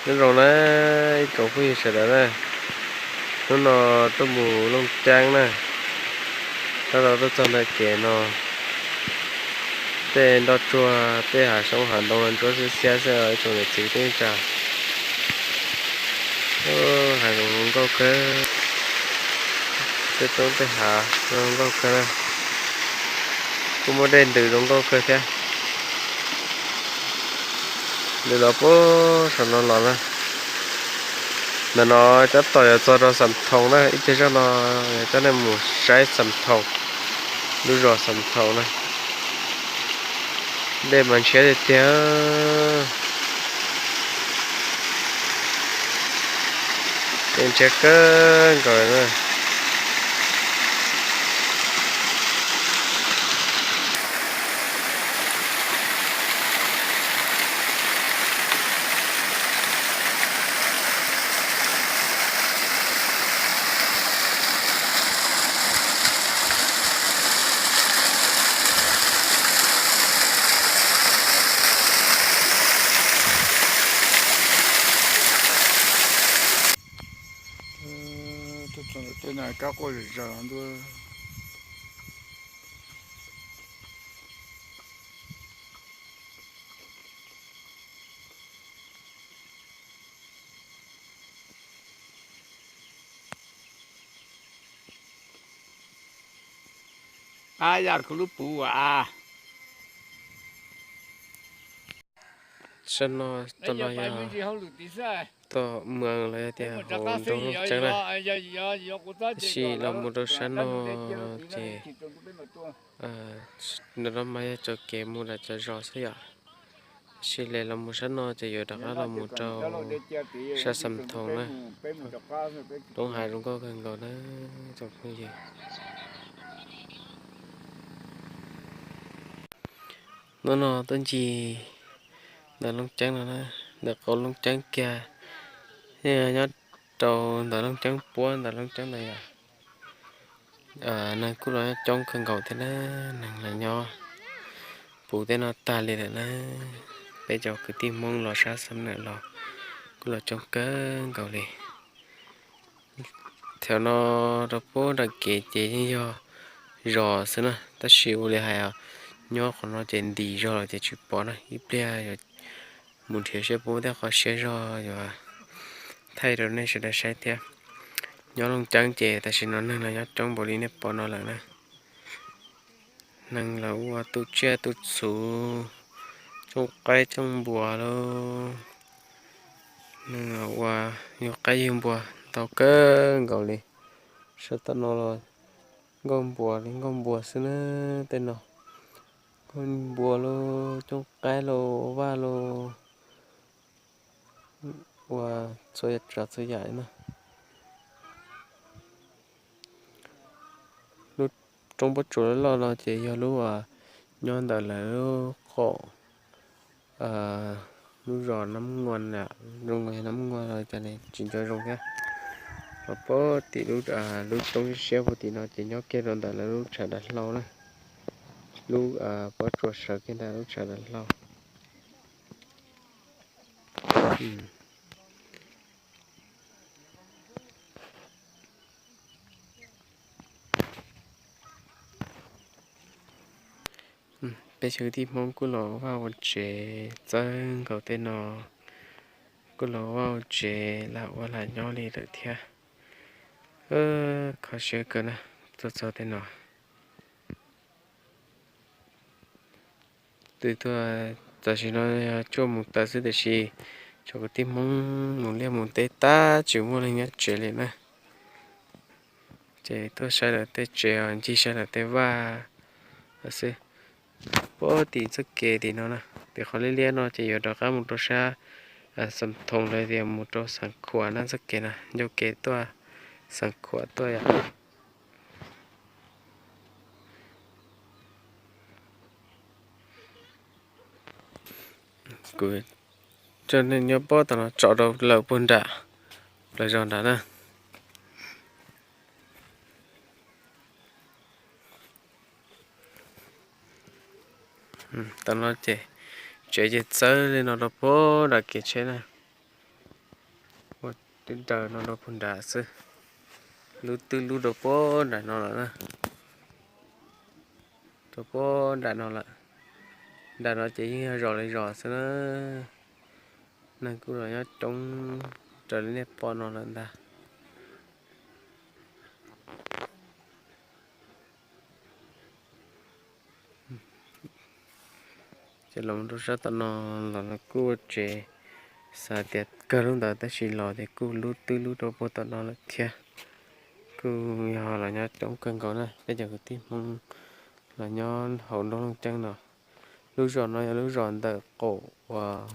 Nyob zoo na ib tsoom phooj ywg sawv daws na, hnub no tuaj mus Looj Ceeb na, tab tom tuaj txog ntawm kev no, tej nroj tsuag tej hav xyoob hav ntoo los ntsuab xiab xiab xwb os ib tsoom niam txiv kwv tij neej tsa. Hav zoov zoo nkauj kawg, tej roob tej hav zoo nkauj kawg na, kuj muaj dej ntws zoo nkauj kawg thiab. Ntws los puag saum no los na. Ntawm no tab tom yuav txog rau Xam Thoos na, ib pliag zoj no yog coj nej mus saib Xam Thoos, lub zos Xam Thoos na. Dej mas ntshiab tiag tiag, dej ntshiab kawg nkaus na. Tej no kab quaj zom zaws ntua. Ab, yam kuv lub puv as. Sab no, tom no yog tom moos los yog tias hauv nroog Looj Ceeb na. Tab sis los mus rau sab no ces nram no mas yog txoj kev mus nram cov zos xwb yom. Tab sis los mus sab no ces yuav rov qab los mus rau sab Xam Thoos na. Roob hav zoo nkauj kawg nkaus na tsoom phooj ywg. Hnub no tuaj ncig ntawm Looj Ceeb no na, ntawm qaum Looj Ceeb kiag, nyob rau ntawm Looj Ceeb puab ntawm Looj Ceeb ntawd yom. Neeg kuj los nyob coob kawg nkaus thiab na, neeg los nyob puv tej no tag li lawm na. Peb cov kwv tij Hmoob los sab Xam Nawm los kuj los coob kawg nkaus li. Thaum no rau puag nram kev ces yeej yog zos xwb na, tab sis ua li hais nyob qhov no ces ntim zog los ces tsis pom na, ib pliag yuav mus nrhiav saib puas muaj tej qhov siab zog yuav thaij rau nej sawv daws saib thiab. Nyob Looj Ceeb ces tam sim no neeg los nyob coob npaum li nej pom no lawm na. Neeg los ua tu tsiaj tu txhu, cooj qaib cooj npua lauj, neeg los ua yug qaib yug npua ntau kawg nkaus li. Sab tom no los nkauj npua li nkauj npua xwb na, tej no nkauj npua lauj, cooj qaib lauj, vaj lauj, ua txhua tsav txhua yam li na. Lub roob pob tsuas loj loj no ces yog lub uas nyob ntawm lawv lub qaum, lub zos Nab Ngua, zoo nkaus yog Nab Ngua los cas tsis nco zoo thiab. Ho puag tim lub roob siab puag tim no ces nyob kiag rau ntawm lawv lub tshav dav hlau na, lub pob tsuas sawv kiag ntawm lub tshav dav hlau. Peb cov kwv tij Hmoob kuj los vaj ua tsev txawb nkaus tej no, kuj los vaj ua tsev lam ua lam nyob li lawm thiab. Kho siab kawg na, tuaj txog tej no. Twb tuaj tam sim no yog cuaj moos tawm xwb tiam sis cov kwv tij Hmoob mus liaj mus teb tab tsis muaj leej nyob tsev li na. Ces tuaj saib lawv tej tsev os, ncig saib lawv tej vaj xwb. Puag tim txoj kev tim no na, tim qhov liab liab no ces yuav rov qab mus rau sab Xam Thoos los tias mus rau Xeev Khuam na, txoj kev no ncauj kev tuaj Xeev Khuam tuaj yom. Kuv coj nej nyob pob tom no tsom rau lawm puag nram plaws zos nrad na. Tam no ces tsev ces txawb li no rau puag nram kev tsheb na. twb daws no rau puag nram xwb. Lub twb lub rau puag nram no lawm na. Rau puag nram no lawm. Nram no ces yeej yog zos li zos xwb na. Neeg kuj los nyob coob raws li nej pom no lawm ntag. Ces los rau sab tom no los lawv kuj ua tsev, xav tias kawg lub ntawd tab sis los ces kuj lub twb lub rau puag tom no lawm thiab. Kuj yog los nyob coob kawg nkaus na peb cov kwv tij Hmoob los nyob hauv nroog Looj Ceeb no. Lub zos no yog lub zos ntawm qaum uas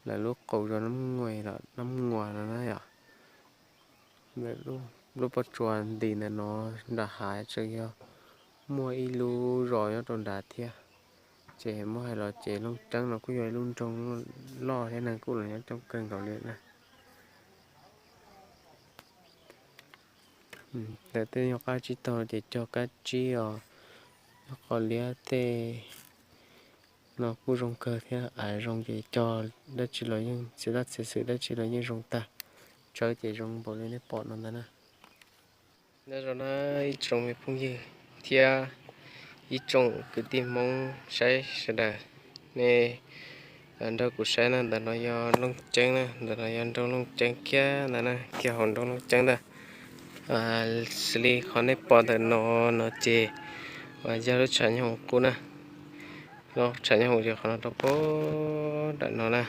lawv lub qaum zos Nab Nguas, Nab Nguas no na yom. Lub pob tsuas nti ntawm no nram hav tseem yog muaj ib lub zos nyob rau nrad thiab. Ces muab hais los ces Looj Ceeb no kuj yog ib lub nroog loj thiab neeg kuj los nyob coob kawg nkaus li na. Ntawm tej nyuag qab tsib taug ces cog kab tsib os, nyob qhov liab tej no kuj zoo kawg thiab, av zoo ces cog dab tsi los yeej, txiav dab txiav xwm dab tsi los yeej zoo tag. Tsawb ces zoo npaum li nej pom no ntag na. Nyob zoo na ib tsoom me phooj ywg thiab ib tsoom kwv tij Hmoob saib sawv daws, nej nrog kuv saib na, ntawm no yog Looj Ceeb na, ntawm no yog nroog Looj Ceeb kiag ntag na, kiag hauv nroog Looj Ceeb ntag. Xws li qhov nej pom ntawm no, no ces uas yog lub tshav nyooj hoom qub na. Lub tshav nyooj hoom ces qhov no rau puag nram no na,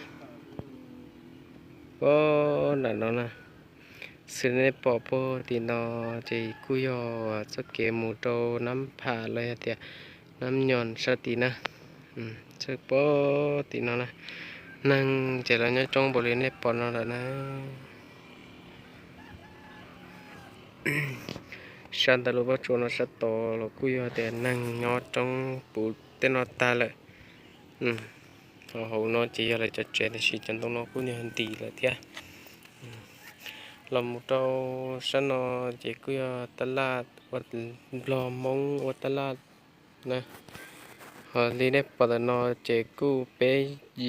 puag nram no na. Xws li nej pom puag tim no ces kuj yog txoj kev mus rau Nab Pham los yog tias Nab Nyoos sab tid na. Txog puag tim no na, neeg ces los nyob coob npaum li nej pom no lawm na. Sab ntawm lub pob tsuas no sab tod los kuj yog tias neeg nyob coob puv tej no tag lawm. Hauv no ces yog lawv cov tsev tab sis cov ntoo no kuj yog ntim lawm thiab. Los mus rau sab no ces kuj yog taj laj ua, Nplog Hmoob ua taj laj na. Ho li nej pom ntawm no ces kuj peb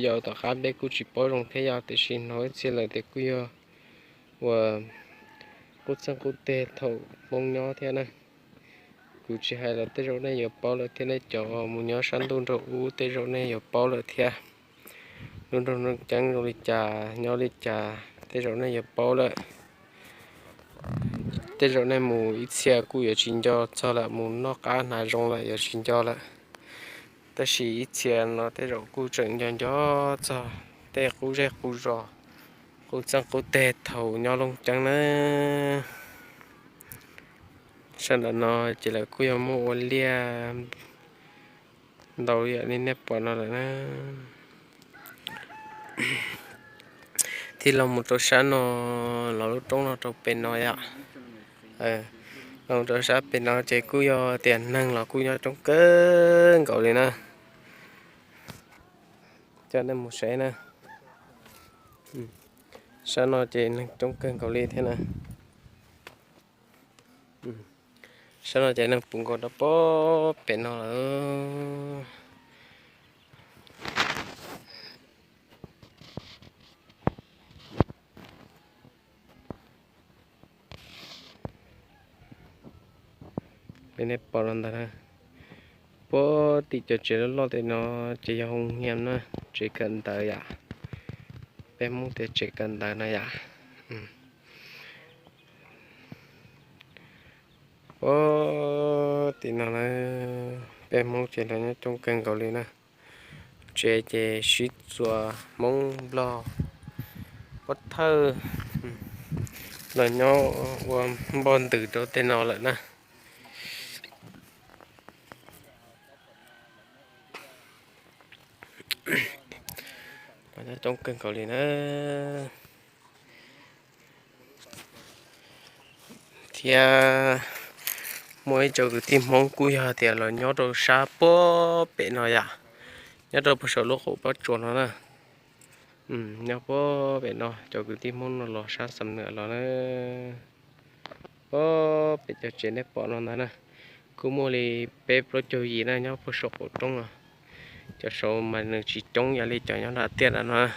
yaus tom qab peb kuj tsis paub zoo thiab yom, tiam sis hnov ib txhia lawm tias kuj yog uas qub txeeg qub teg thaum Hmoob nyob thiab na. Kuv tsis hais los tej zaum nej yuav paub lawm thiab, nej cov mus nyob sab ntuj nraum ub tej zaum nej yuav paub lawm thiab. Lub nroog Looj Ceeb zoo li cas nyob li cas tej zaum nej yuav paub lawm. Tej zaum nej mus ib txhia kuj yuav tsis nco txog lawm, mus noj qab hnav zoo lawm yuav tsis nco lawm. Tab sis ib txhia no tej zaum kuj tseem nco nco txog tej qub zej qub zos, qub txeeg qub teg thaum nyob Looj Ceeb na. Sab ntawm no ces lawv kuj yog muaj ua liaj ntau yam li nej pom no lawm na. Thiab los mus rau sab no, los lub roob no rau pem no yom. Los mus rau sab pem no ces kuj yog tias neeg los kuj nyob coob kawg nkaus li na. Coj nej mus saib na. Sab no ces neeg coob kawg nkaus li thiab na. Sab no ces neeg puv nkaus rau puag pem no lawm. Li nej pom no ntag na, puag tim cov tsev loj loj tim no ces yog hoo hiam na, tsev kawm ntawv yom. Peb Hmoob tias tsev kawm ntawv na yom. Puag tim no na, peb Hmoob ces los nyob coob kawg nkaus li na. Tsev ces sib txuas Hmoob Nplog, Pov Thawj los nyob ua npog ntws rau tej no lawm na. Nyob coob kawg nkaus li na. Thiab muaj ib co kwv tij Hmoob kuj yog tias los nyob rau sab puag pem no yom, nyob rau puag saum lub qaum pob tsuas no na. Nyob puag pem no, cov kwv tij Hmoob no los sab Xam Nuam los na. Puag pem cov tsev nej pom no ntag na, kuj muaj li peb plaub caug yim na nyob puag saum qaum roob no. Cov saud mas nws tsis coob yam li cov nyob nram tiaj no na.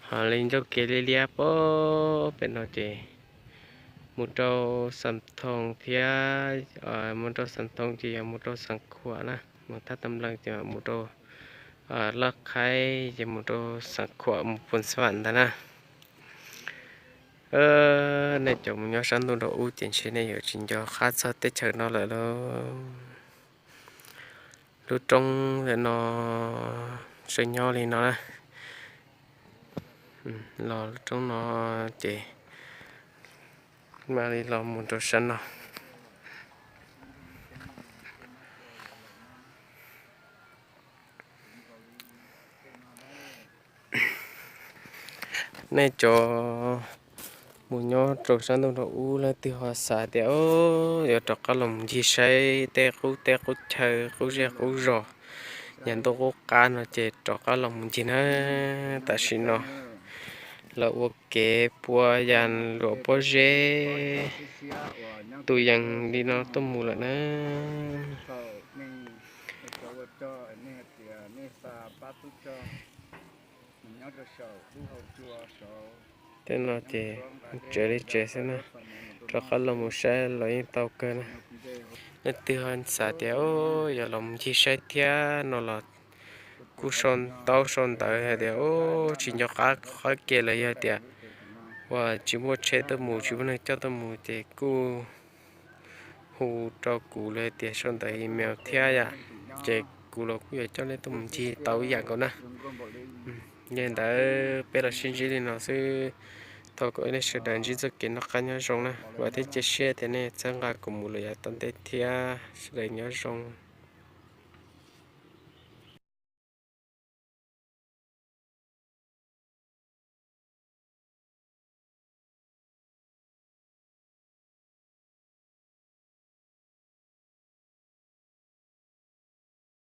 Ho li ncauj kev liab liab pem no ces mus rau Xam Thoos thiab, mus rau Xam Thoos ces yog mus rau Xeev Khuam na, mus thaj Tam Nplees ces mus rau Laj Khaib ces mus rau Xeev Khuam mus Phoos Xas Vam ntag na. Nej cov mus nyob sab ntuj nraum ub ces ntshe nej yuav tsis nco qab txog teb chaws no lawm lauj. Lub roob ntawm no tseem nyob li no na. Los lub roob no ces mam li los mus rau sab no. Nej cov mus nyob rau sab ntuj nraum ub leej twg ho xav tias yuav rov qab los mus ncig saib tej qub teb qub chaw qub zej qub zos, yog ntuj qub qab no ces rov qab los mus ncig na. Tam sim no lawv ua kev pua yas luam pob zeb tus yees li no tuaj mus lawm na. Tej no ces tsev li tsev xwb na, rov qab los mus saib los yeej tau kawg na. Leej twg ho xav tias yuav los mus ncig saib thiab no los kuj sau ntaub sau ntawv hais tias tsis nco qab qhov kev los yog tias uas tsis muaj tsheb tuaj mus tsis muaj neeg coj tuaj mus ces kuj hu rau kuv los tias sau ntawv email thiab yom, ces kuv los kuj yuav coj nej tuaj mus ncig tau ib yam nkaus na. Yog li ntawd peb los sib ntsib li no xwb, thov kom nej sawv daws ntsib txoj kev noj qab nyob zoo na, vam thiab cia siab tias nej txhawb nqa kuv mus lawm yav tom ntej thiab, sawv daws nyob zoo.